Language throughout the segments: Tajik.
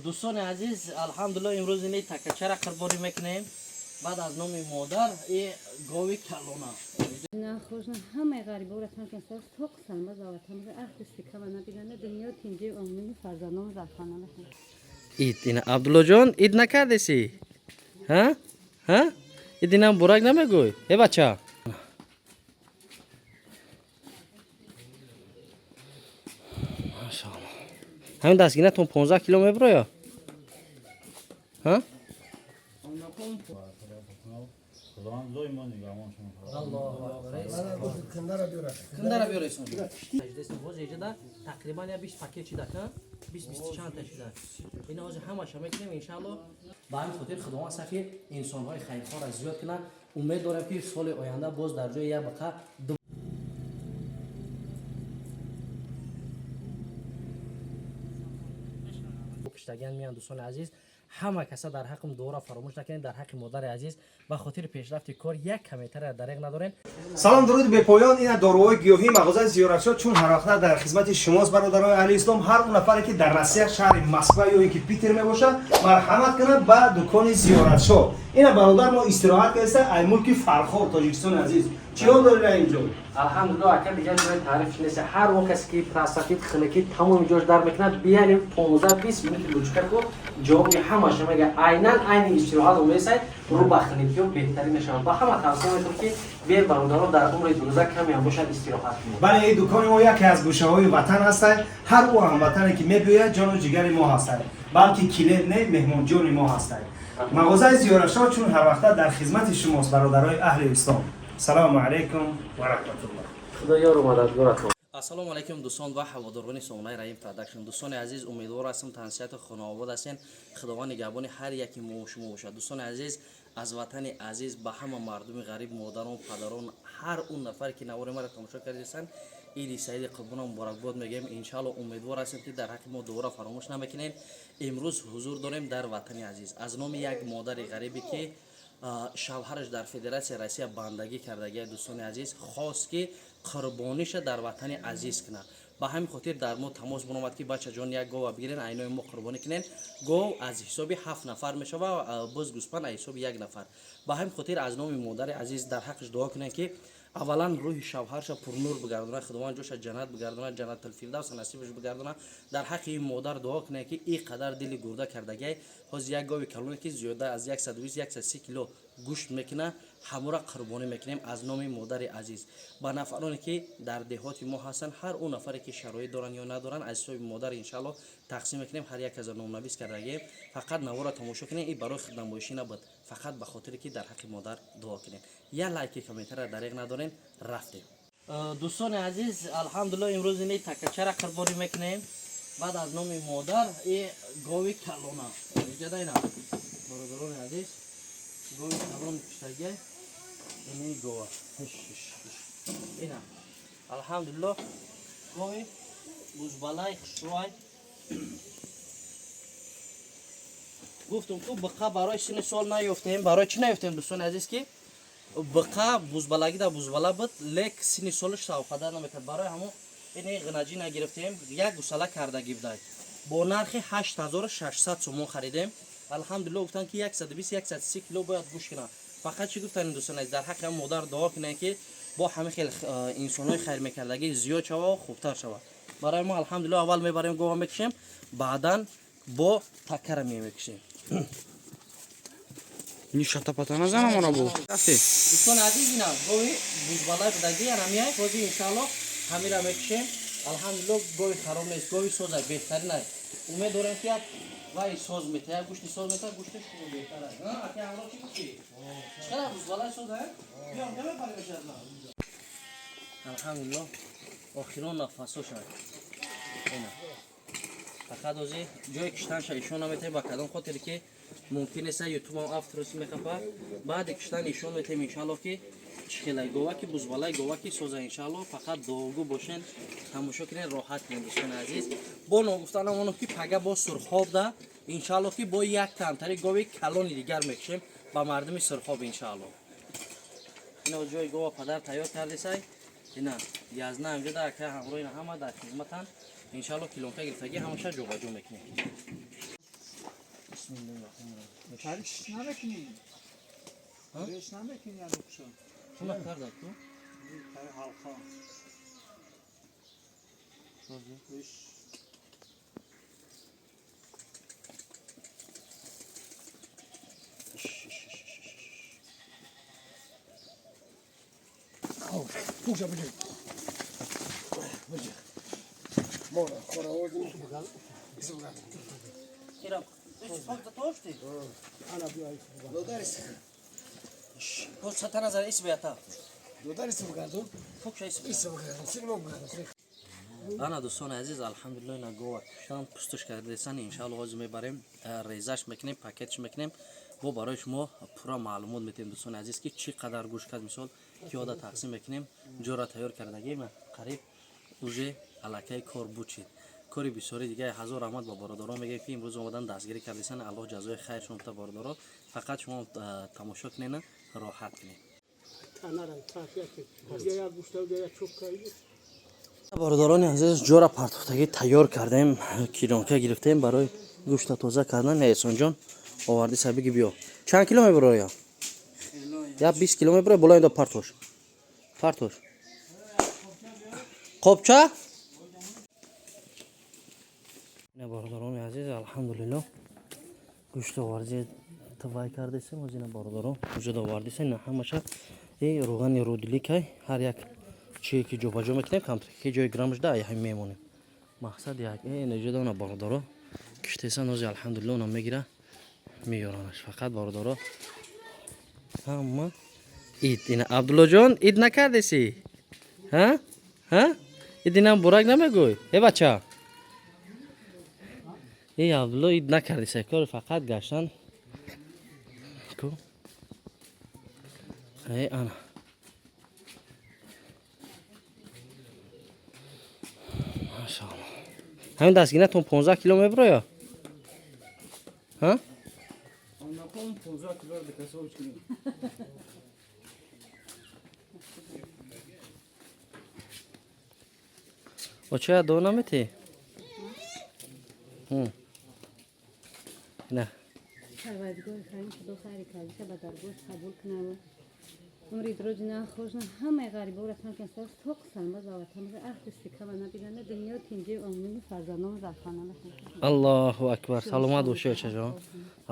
Дӯстони азиз, алҳамдулиллоҳ, имрӯз ини такачара қурбонӣ мекунем. Баъд аз номи модар и гови калона. Нахожна ҳамаи ғариборо танкан сар соқ салма заватам ах дасти кама набинанда дунё тинҷи омини фарзандон зарфана мешан. Ид ина, Абдуллоҷон, ид накардеси? Ҳа, ҳа, ид инам бурак намегӯй, э бача. Машаалло, ҳамин дастгинатон 15 кило мебироя, ҳа? Худованд доимо нигаҳбон шумо. Кандара биёред. Ҳозир иҷода тақрибан я 20 пакет шида, ка 20 20 чанд та шида. Ина ҳозир ҳамаша мекунем, иншаалло. Ба ҳамин хотир Худованд сафи инсонҳои хайрхоҳро зиёд кунад. Умед дорем, ки соли оянда боз дар ҷои як бақа ду киштагиан меянд. Дӯстони азиз, ҳама каса дар ҳаққи дуоро фаромӯш накунед, дар ҳаққи модари азиз. Ба хотири пешрафти кор як комментария дареғ надорем. Салом, дуруди бепоён. Ина доруҳои гиёҳии мағозаи Зиёратшо чун ҳарвақта дар хизмати шумост, бародарони аҳли ислом. Ҳар он нафаре, ки дар Россия, шаҳри Москва ё ин ки Питер мебошад, марҳамат кунад ба дукони Зиёратшо. Ина бародар мо истироҳат кардаста ай мулки Фархор, Тоҷикистони азиз. Чиён доред инҷо? Алҳамдулиллоҳ, ака, дигар ҷои таъриф нест. Ҳар он касе ки простатит, хунукӣ, тамоми ҷош дар мекунад, биянем, 15-20 минути лучка ку ҷавоби ҳамаша мега. Айнан айни истироҳат умесай, рӯ ба хунукиё беҳтарин мешавад. Ба ҳама тавсия метавон, ки биен, бародарон, дар умри дурӯза каме ҳам бошад, истироҳат кунед. Бале, ин дукони мо яке аз гӯшаҳои ватан ҳастад. Ҳар ӯ ҳамватане, ки мебиёяд, ҷону ҷигари мо ҳастад, балки клиент не, меҳмонҷони мо ҳастад. Мағозаи Зиёратшо чун ҳарвақта дар хизмати шумост, бародарои аҳли ислом. Салому алайкум ва раҳматуллоҳ. Худо ёру мададгоратон. Ассалому алайкум, дӯстон ва ҳаводорони сомонаи Раҳим Продакшн. Дӯстони азиз, умедвор ҳастам, тансиҳату хонаобод ҳастен. Худованд нигаҳбони ҳар яки мо шумо бошад. Дӯстони азиз, аз ватани азиз ба ҳама мардуми ғариб, модарон, падарон, ҳар он нафаре, ки навори маро тамошо кардастанд, иди саиди қурбона муборакбод мегӯем. Иншаалло, умедвор ҳастем, ки дар ҳаққи мо дуоро фаромӯш намекунем. Имрӯз ҳузур дорем дар ватани азиз. Аз номи як модари ғарибе, ки шавҳараш дар Федератсияи Россия бандагӣ кардагия, дӯстони азиз, хост, ки қурбониша дар ватани азиз кунад. Ба ҳамин хотир дар мо тамос баромад, ки бачаҷон, як гова бигирен, айнои мо қурбонӣ кунен. Гов аз ҳисоби ҳафт нафар мешава, боз гӯспанд аз ҳисоби як нафар. Ба ҳамин хотир аз номи модари азиз дар ҳаққаш дуо кунем, ки аввалан рӯҳи шавҳарша пурнур бигардонад, Худованд ҷоша ҷаннат бигардонад, Ҷаннатулфирдавса насибаш бигардонад. Дар ҳаққи ин модар дуо кунем, ки ин қадар дили гурда кардагиай. Ҳозир як гови калоне, ки зиёда аз 120-130 кило гӯшт мекунад, ҳамора қурбонӣ мекунем аз номи модари азиз. Ба нафароне, ки дар деҳоти мо ҳастанд, ҳар он нафаре, ки шароит доранд ё надоранд, аз ҳисоби модар иншаалло тақсим мекунем. Ҳар як каза номнавис кардагием. Фақат навора тамошо кунем. Ин барои худнамоишӣ набуд, фақат ба хотире, ки дар ҳаққи модар дуо кунем. Як лайки, комментария дареғ надорем. Рафтем. Дӯстони азиз, алҳамдулиллоҳ, имрӯз ини такачара қурбонӣ мекунем. Баъд аз номи модар и гови калона иҷода. Ина, бародарони азиз, гови калон киштагия. Ини гова, ина, алҳамдулиллоҳ, гови бузбалай хушрӯай. Гуфтум ку, биқа барои сини сол наёфтем. Барои чӣ наёфтем, дӯстони азиз? Ки биқа бузбалагида бузбала буд, лек сини солаш савқадар намекард. Барои ҳамон ини ғинаҷӣ нагирифтем. Як гусала кардагӣ будай, бо нархи 8600 сомон харидем. Алҳамдулилло, гуфтанд, ки 120 130 кило бояд гӯшт кунад. Фақат чӣ гуфтанд, дӯстони азиз? Дар ҳаққи ҳам модар дуо кунед, ки бо ҳамин хел инсонҳои хайр мекардагӣ зиёд шава, хубтар шавад барои мо. Алҳамдулилло, аввал мебарем, гова мекушем, баъдан бо такара мемекушем. Ни шатапата назанам ора бу. Рафти. Дӯстони азиз, ина гови бузбалай будагӣ, янамияй. Ҳозир иншаалло ҳамира мекушем. Алҳамдулилло, гови хароб нест, гови созай, беҳтарин ай. Умед дорем, ки як вай соз мета, як гӯшти соз мета, гӯшти шумо беҳтар ай. Ака, ҳамро чӣ гуфтӣ? Чӣ бузбалай соз ай? Биём, намепарем. Алҳамдулилло, охирон нафасоша ина. Фақат ҳозир ҷои киштанша ишон наметаем. Ба кадом хотире, ки мумкин нест, ютубам авторос мехапа. Баъди киштан ишон метаем, иншаалло, ки чӣ хелай гова, ки бузбалай гова, ки соза, иншаалло. Фақат дуогӯ бошен, тамошо кунен, роҳат кунен, дӯстони азиз. Бо ногуфтанам оно, ки пага бо Сурхоб да, иншаалло, ки бо як тамтари гови калони дигар мекушем ба мардуми Сурхоб, иншаалло. Ина ҷои гова падар тайёр кардесай. Ина язна инҷо дар ака ҳамроҳ ина ҳама дар хизматан. Иншаалло килонка гирифтагӣ ҳамаша ҷобаҷо мекунем. Тариш намекунӣ? Реш намекунӣ янукшо? Чуна карда ту? Тари ҳалқа. Реш. Ира, тошти? Ана дӯстони азиз, алҳамдулилло ина гова куштан, пустуш кардесан. Иншаалло ҳозир мебарем, резаш мекунем, пакетш мекунем, бо барои шумо пурра маълумот метиҳем, дӯстони азиз, ки чӣ қадар гӯшт кард, мисол киёда тақсим мекунем. Ҷора тайёр кардагим, қариб уже аллакай кор буд шид. Кори бисёри дига. Ҳазор раҳмат ба бародарон мегӯем, ки имрӯз омадан дастгирӣ кардисан. Аллоҳ ҷазои хайр шумо та, бародаро. Фақат шумо тамошо кунена, роҳат кунед. Бародарони азиз, ҷора партофтагӣ тайёр кардем, килонка гирифтем барои гӯшта тоза кардан. Эҳсонҷон оварди, сабиги биё. Чанд кило мебароя? Я 20 кило мебароя. Боло индо партош, партош қобча. Ина бародарони азиз, алҳамдулилло, гӯшт оварди, тавай кардесем. Озина бародарон вуҷуд овардисем. Ина ҳамаша и рӯғани рӯдиликай. Ҳар як чие ки ҷобаҷо мекунем, камтаки ҷои грамш да ай мемонем. Мақсад як неҷодона бародаро киштесан. Ози алҳамдулилло она мегира, меёранаш. Фақат бародаро ҳама ид. Ина Абдуллоҷон, ид накардеси? Ҳа, ҳа, ид инам бурак намегӯй, э бача. Э Абдулло, ид накардеси, кор фақат гаштан ку. Э ана машаалло, ҳамин дастгинатон 15 кило мебироя? Ҳа, очая до наметӣ? На. Парвардигори карим, худо хайри кардиша ба даргоҳ қабул кунад. Умри дроҷ нахош, ҳамаи ғариборо танг кунад, соқ саломат ба ватан бошад, ах дасти кама набинанд, дунё тинҷи омину фарзандон дар хона бошанд. Аллоҳу акбар, саломат бошӣ, очаҷон,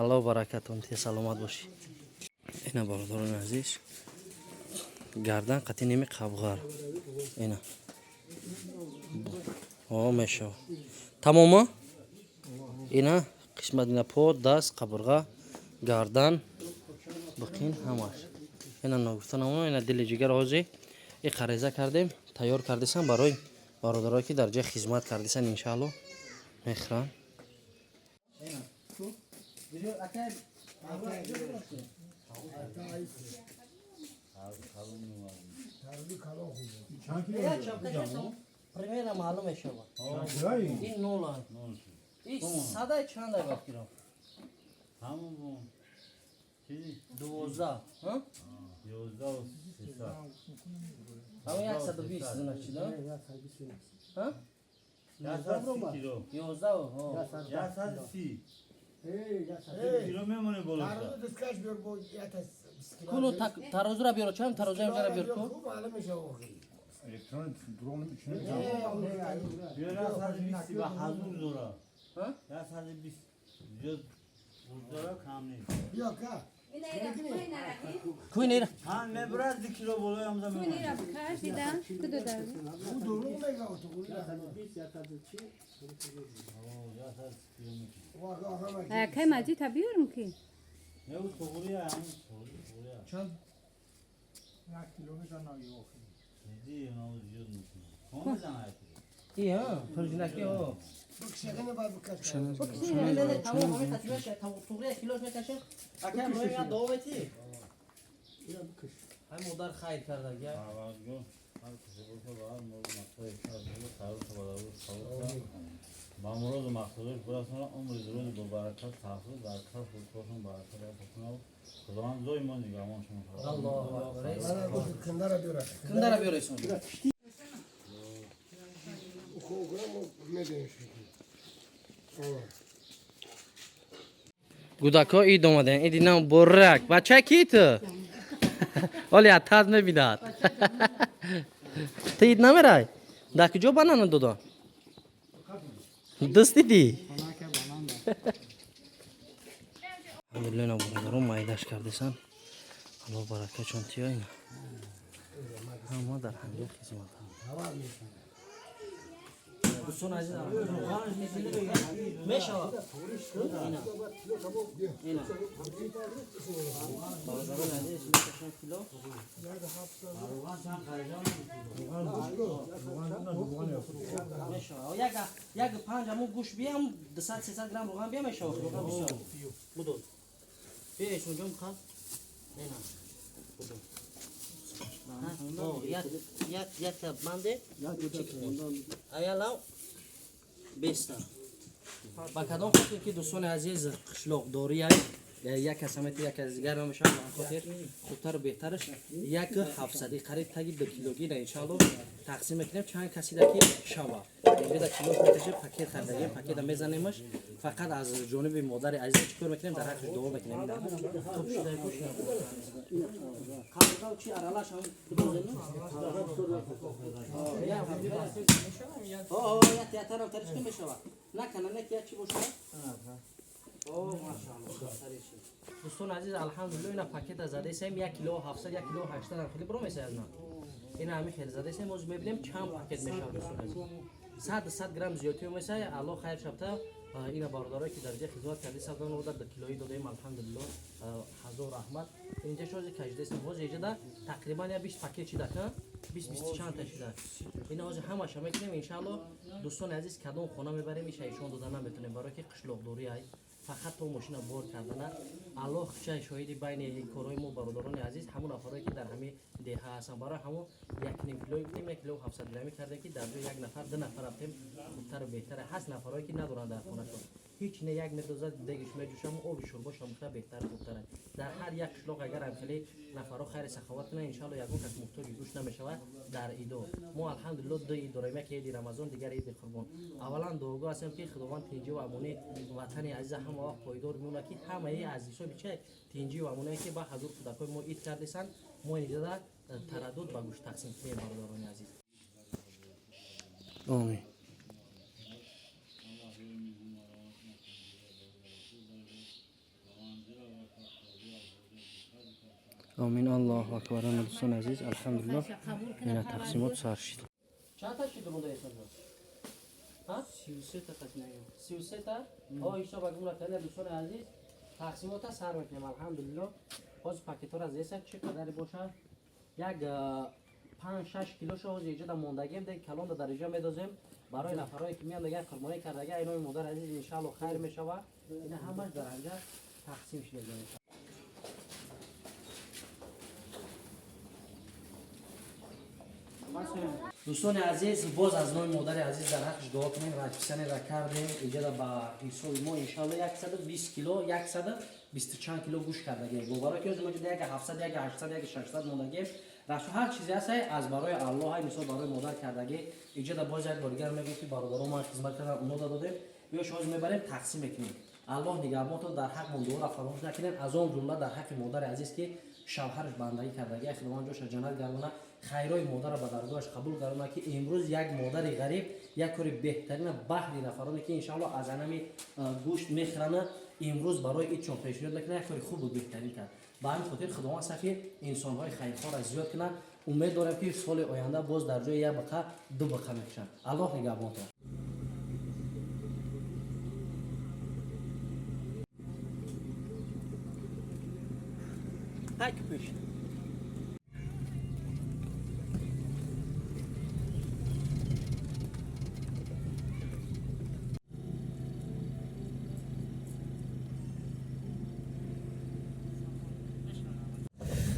аллоҳ баракатон тия, саломат бошӣ. Ина бародарони азиз, гардан қати неми қабғар ина о мешава тамома. Ина қисмат, ина по, даст, қабурға, гардан, биқин, ҳамаш. Ина ногуфта намона, ина дили ҷигар ҳози и қареза кардем, тайёр кардисан барои бародарое ки дар ҷои хизмат кардисан, иншаалло мехӯранд. Примерно маълум мешавад. Ин нола. И садай чандай вақт гирам? Ҳамон бо чизи 12. Ҳа? 11 300. Ҳамон 120 значит, да? Ҳа? 130 кило. 11. Ҳо. 130 кило мемоне болоша. Куну тарозура биёр, чам тарозура инҷара биёр ку. Биёр, 120 ба ҳазур дора. Ҳа? 120 зиёд дора, кам нест. Ку ина? Ҳам мебурад, 2 кило болои ҳамза мемонад. Ира каш дидан, ку додар. 130 кило мекунад. Кай маҷид та биёрм ки? Не, ӯ туғрия, ҳамон туғрия. Чанд? Як кило мезанам ё. Диди, ӯ зиёд мекунад. Ком мезанад? И ҳа, пружинаки ҳо. Тамом, ҳамин қатимаш туғрия килош мекашем. Ака ҳамроҳи ман дуо метӣ? Ҳамин модар хайр кардаги. Парвардигор ҳар касе боша, ба ҳар мурод мақсади шумо тавфиқ ва дарвоз қабул кунад. Ба муроду мақсадош бирасонад, умри дурузи бобаракат, таҳфуз дар касбу коршон баракат ато кунад. Худованд доимо нигаҳбон шумо шавад. Аллоҳу акбар. Кандара биёр, Эҳсон. Кор кунам, мо медонем. Гудако ид омадем. Иди нам бурак. Бача ки ту? Оли атаз мебинад. Ту ид намерай? Дар куҷо банана додо? Дӯст дидӣ? Алҳамдулилла, ина бародарон майдаш кардесан. Алло баракачон тиё ина. Ҳама дар ҳамҷо хизмат. Дӯстон азиз, мешавад. Ина. Ина. Бародарон азиз, мекашанд кило. Мешавад. Як як панҷ ҳамун гӯшт биям, 200 300 грамм равған биям мешавад. Равған бисёр. Будод. Биё Исмоилҷон бихӯр. Ина. Будод. Як як як банде. Аялав беста. Ба кадом хотир ки дӯстони азиз қишлоқдория як касамати як аз дигар намешавад, ба он хотир хубтару беҳтараш як ҳафтсади қариб таги 2 килогира иншаалло тақсим мекунем чанд касида ки шава. Инҷода килош мекашем, пакет хардагем, пакета мезанемаш. Фақат аз ҷониби модари азиз чӣ кор мекунем, дар ҳаққаш дуо мекунем. Хуб шуда қабрғав чи аралаш ҳам кудозем. Як тараф тариш ки мешавад. Накана не ки як чӣ бошад. О, машаалло, дӯстон азиз, алҳамдулилло, ина пакета задесем 1 кило 700, 1 кило 800 ам хеле бро месаяд на. Ина ҳами хел задесем, ҳозир мебинем чанд пакет мешавад, дӯстон азиз. 100 грамм зиёдтиё месая, алло хайр шабта. Ина бародарое ки дар ҷа хизмат карди савдан ода 2 килои додаем, алҳамдулилло, ҳазор раҳмат. Инҷа шози каждесем, ҳозир инҷада тақрибан я 20 пакет шида, ка? 20 20 чанд та шида. Ина ҳозир ҳамаша мекунем, иншаалло. Дӯстони азиз, кадом хона мебарем, иша ишон дода наметонем, барое ки қишлоқдорӣ ай фақат то мошина бор кардана. Аллоҳ ча шоҳиди байни корҳои мо, бародарони азиз, ҳамон нафарое ки дар ҳамин деҳа ҳастанд. Барои ҳамон 1,5 килои гуфтем, 1 кило 700 граммӣ кардем, ки дар ҷои як нафар ду нафар рафтем, хубтару беҳтаре. Ҳаст нафарое ки надоранд дар хонашон ҳеҷ не, як медозад, дегиш меҷӯшам, оби шӯрбошам бухта беҳтар, хубтаре. Дар ҳар як қишлоқ агар ҳамхели нафарҳо хайри саховат кунанд, иншаалло, ягон кас муҳтоҷи гӯшт намешавад дар идо. Мо алҳамдулилло ду ид дорем: яке иди Рамазон, дигар иди Қурбон. Аввалан дуогӯ ҳастем, ки Худованд тинҷӣ ва амонии ватани азиза ҳама вақт пойдор бимонад, ки ҳамаи аз ҳисоби че тинҷӣ ва амоние ки ба ҳазур кӯдакҳои мо ид кардесанд, мо инҷода тараддуд ба гӯшт тақсим кунем, бародарони азиз. Омин. Омин, Аллоҳу акбар. Дӯстони азиз, алҳамдулилло, ина тақсимот сар шид. Чанд та шид монда, Эҳсонҷон? Ҳа? 33 та қатнагам. 33 та? О, ҳисоб агумра кардем, дӯстони азиз, тақсимота сар мекунем, алҳамдулилло. Ҳозир пакетҳоро зеса чӣ қадаре бошад? Як 5-6 килоша ҳозир иҷода мондагем, дег калонда дар иҷо медозем барои нафарое ки меянд, дигар қурбонӣ кардага инои модар азиз, иншаалло, хайр мешавад. Ина ҳамаш дар ҳамҷа тақсим шуда. Дӯстони азиз, боз аз номи модари азиз дар ҳаққаш дуо кунем. Расписаниеро кардем, иҷода ба ҳисоби мо иншаалло 120 кило, 120 чанд кило гӯшт кардагем. Боваро ки мо ҷода як 700, як 800, як 600 мондагем. Расу ҳар чизе ҳастай аз барои Аллоҳ, ҳай мисол барои модар кардагӣ. Иҷода боз як бор дигар мегӯем, ки бародарон мо хизмат кардан, оно додем. Биёш ҳозир мебарем, тақсим мекунем. Аллоҳ нигаҳбонтон, дар ҳаққмон дуоро фаромӯш накунем, аз он ҷумла дар ҳаққи модари азиз, ки шавҳараш бандагӣ кардагӣ. Худованд ҷоша ҷаннат гардона, хайрои модарро ба даргоҳаш қабул гардона, ки имрӯз як модари ғариб як кори беҳтарина баҳри нафароне ки иншаалло аз анами гӯшт мехӯрана, имрӯз барои идшон пешниҳод мекунад, як кори хубу беҳтарин кард. Ба ҳамин хотир Худованд сафи инсонҳои хайрхоҳро зиёд кунад. Умед дорем, ки соли оянда боз дар ҷои як биқа ду биқа мекушанд. Аллоҳ нигаҳбонтон. Так пеш.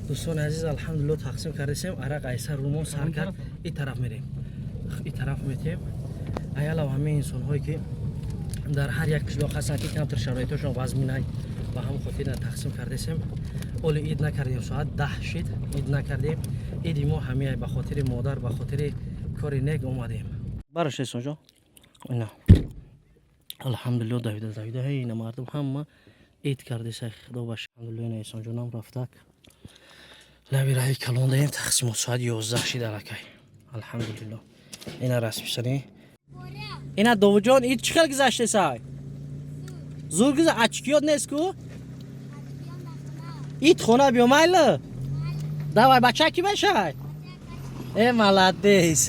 Дӯстони азиз, алҳамдулилло, тақсим кардесем. Арақ айсар румон сар кард. И тараф мерем, и тараф метем. Аялав ҳамаи инсонҳое ки дар ҳар як қишлоқ ҳастанд, ки камтар шароитошон вазминай, ба ҳамон хотир тақсим кардесем. Оли ид накардем, соат 10 шид, ид накардем. Иди мо ҳамеай ба хотири модар, ба хотири кори нек омадем. Бараш, Эсонҷон, ина, алҳамдулилло, давида давида ҳей, ина мардум ҳама ид кардеса, худо ба алҳамдулилло. Ина Эсонҷонам рафтак лаби раҳи калон даем. Тақсимот соат 11 шид аллакай, алҳамдулилло. Ина расписание. Ина, Довуҷон, ид чӣ хел гузаштесай? Зур гуза? Очки ёд нест ку? Ид хона биё, майли? Давай, бача ки мешай? Э, молодец.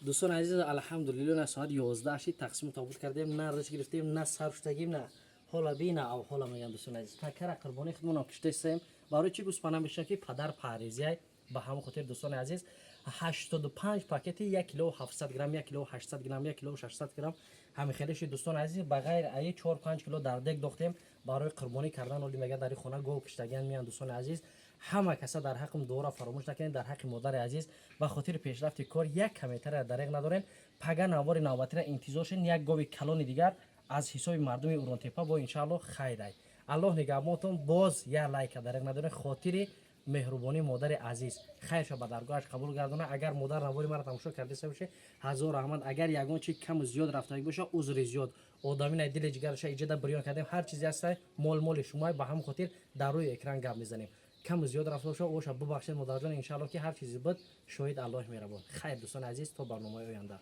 Дӯстони азиз, алҳамдулилло, на соат 11 шид, тақсиму тобут кардем, на рис гирифтем, на сар шудагим, на ҳола бина ав ҳола мегам. Дӯстони азиз, такара қурбони худмонам киштесем. Барои чӣ гӯспана меша ки падар паризияй, ба ҳамон хотир. Дӯстони азиз, 85 пакети 1 кило 700 грамм, 1 кило 800 грамм, 1 кило 600 грамм ҳамин хелеши. Дӯстони азиз, ба ғайр аи 4-5 кило дар дег дохтем барои қурбонӣ кардан. Оли мега дар хона гов киштагиан меян. Дӯстони азиз, ҳама каса дар ҳаққим дуоро фаромӯш накунед, дар ҳаққи модари азиз. Ба хотири пешрафти кор як комментария дареғ надорем. Пага навори навбатира интизор шед, як гови калони дигар аз ҳисоби мардуми Уронтепа бо, иншаалло. Хайрай, аллоҳ нигаҳбонтон. Боз як лайка дареғ надорем, хотири меҳрубонии модари азиз. Хайрша ба даргоҳаш қабул гардона. Агар модар навори маро тамошо кардаиста боше, ҳазор раҳмат. Агар ягон чи каму зиёд рафтагӣ боша, узри зиёд. Одамина дили ҷигараша иҷода бирён кардем. Ҳар чизе ҳаста, мол моли шумоа, ба ҳамон хотир дар рӯи экран гап мезанем. Каму зиёд рафта боша, оша бубахшед, модарҷон. Иншаалло, ки ҳар чизе буд, шоҳид Аллоҳ мерабон. Хайр, дӯстони азиз, то барномаи оянда.